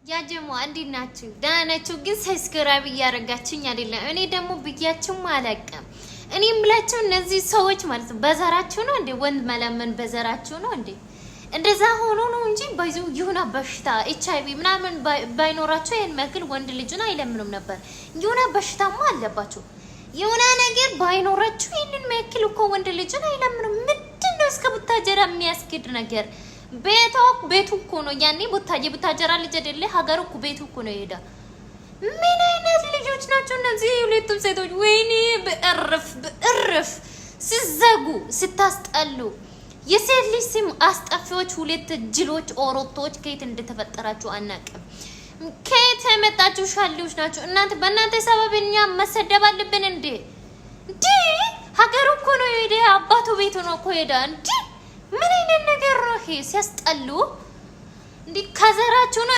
ያጀማ እንዴት ናችሁ? ደህና ናችሁ? ግን subscribe እያደረጋችሁኝ አይደለም። እኔ ደግሞ ብያችሁም አላውቅም። እኔ የምላችሁ እነዚህ ሰዎች ማለት ነው በዘራችሁ ነው እንዴ? ወንድ መለመን በዘራችሁ ነው እንዴ? እንደዛ ሆኖ ነው እንጂ ባይዙ ይሁና በሽታ ኤች አይ ቪ ምናምን ባይኖራቸው ይሄን መክል ወንድ ልጁን አይለምኑም ነበር። ይሁና በሽታማ አለባቸው። የሆነ ነገር ባይኖራችሁ ይህንን መክል እኮ ወንድ ልጁን አይለምኑም። ምንድን ነው እስከ ቡታጀራ የሚያስኬድ ነገር? ቤቷ ቤቱ እኮ ነው። ያኔ የቡታጀራ ልጅ አይደለ ሀገሩ እኮ ቤቱ እኮ ነው ይሄዳ። ምን አይነት ልጆች ናቸው እነዚህ ሁለቱም ሴቶች? ወይኔ ብእርፍ ብእርፍ ስዘጉ ስታስጠሉ። የሴት ልጅ ስም አስጠፊዎች ሁለት ጅሎች ኦሮቶች ከየት እንደተፈጠራችሁ አናውቅም። ከየት የመጣችሁ ሻሌዎች ናቸው እናንተ? በእናንተ ሰበብ እኛ መሰደብ አለብን እንዴ? እንዲ ሀገሩ እኮ ነው የሄደ፣ አባቱ ቤቱ ነው እኮ ሄዳ። እንዲ ምን አይነት ነገር ነው ይሄ? ሲያስጠሉ። እንዲ ከዘራችሁ ነው።